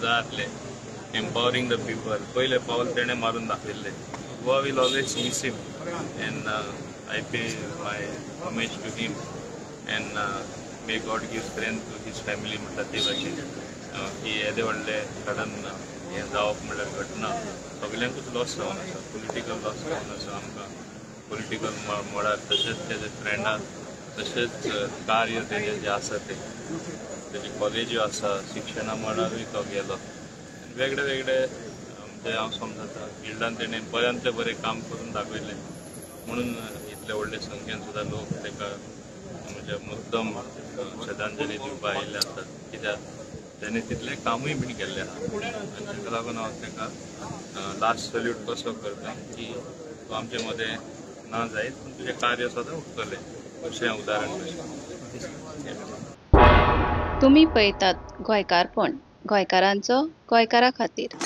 जाय आसलें, एम्पावरींग the people, पयलें पावल तेणें मारून दाखयल्लें. Goa will always miss him and I pay my homage to him and may God give strength to his family म्हणटा ते भाशेन. ही येदे व्हडले सडन हें जावप म्हणल्यार घटना सगल्यांकूच लॉस जावन आसा, पोलिटिकल लॉस जावन आसा आमकां पोलिटिकल मळार, तशेंच तेजे फ्रेंडां, तशेंच कार्य तेजें जें आसा तें, तेजी कॉलेज्यो आसा, शिक्षणा मळारूय तो गेलो आनी वेगळे वेगळे म्हणजे हांव समजता फिल्डान तेणें बऱ्यांतलें बरें काम करून दाखयलें म्हणून इतले व्हडले संख्येन सुद्दां लोक ताका म्हणजे मुद्दम श्रद्धांजली दिवपाक आयिल्ले आसात, कित्याक तेणें तितलें कामूय बीन केल्लें आसा. आनी ताका लागून हांव ताका लास्ट सल्यूट कसो करता की तूं आमचे मदें ना जायत पूण तुजें कार्य सदां उरतलें अशें उदाहरण कशें. तुमी पळयतात गोंयकारपण, गोंयकारांचो गोंयकारा खातीर.